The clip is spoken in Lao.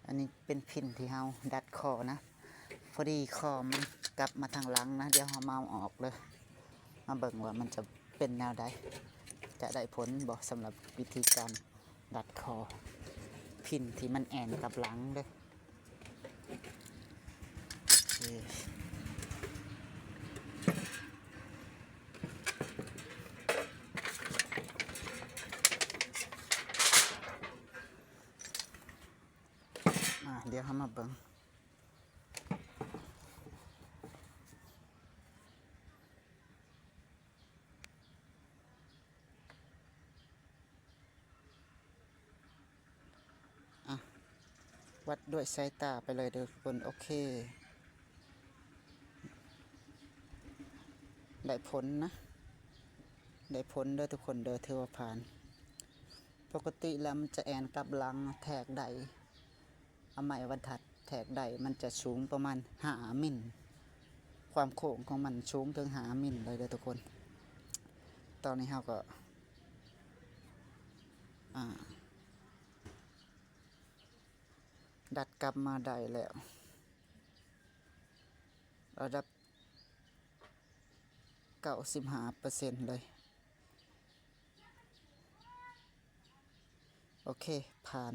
ອັນນີ້ເປັນພິນທີ່ເຮົາດັດຄໍນະ ພໍດີຄໍມັນກັບມາທາງຫຼັງນະ. ດຽວເຮົາມາເອົາອອກເລີຍ ມາເບິ່ງວ່າມັນຈະເປັນແນວໃດ ຈະໄດ້ຜົນບໍ່ ສຳລັບວິທີການດັດຄໍພິນທີ່ມັນແອນກັບຫຼັງເດີ. ໂອເຄ ອ່າ ດຽວເຮົາມາເບິ່ງ ອ່ະ ວັດດ້ວຍສາຍຕາໄປເລີຍເດີທຸກຄົນ. ໂອເຄ ໄດ້ຜົນນະ ໄດ້ຜົນເດີທຸກຄົນເດີ ຖືວ່າຜ່ານ. ປົກກະຕິແລ້ວມັນຈະແອນກັບຫຼັງແທກໄດ້ ເອົາໄມ້ບັນທັດແທກໄດ້ ມັນຈະສູງປະມານຫ້າມິນ ຄວາມໂຄ້ງຂອງມັນສູງເຖິງຫ້າມິນເລີຍເດີທຸກຄົນ. ຕອນນີ້ເຮົາກໍ ອ່າ ດັດກັບມາໄດ້ແລ້ວ ລະດັບເກົ້າສິບຫ້າເປີເຊັນເລີຍ. ໂອເຄ ຜ່ານ.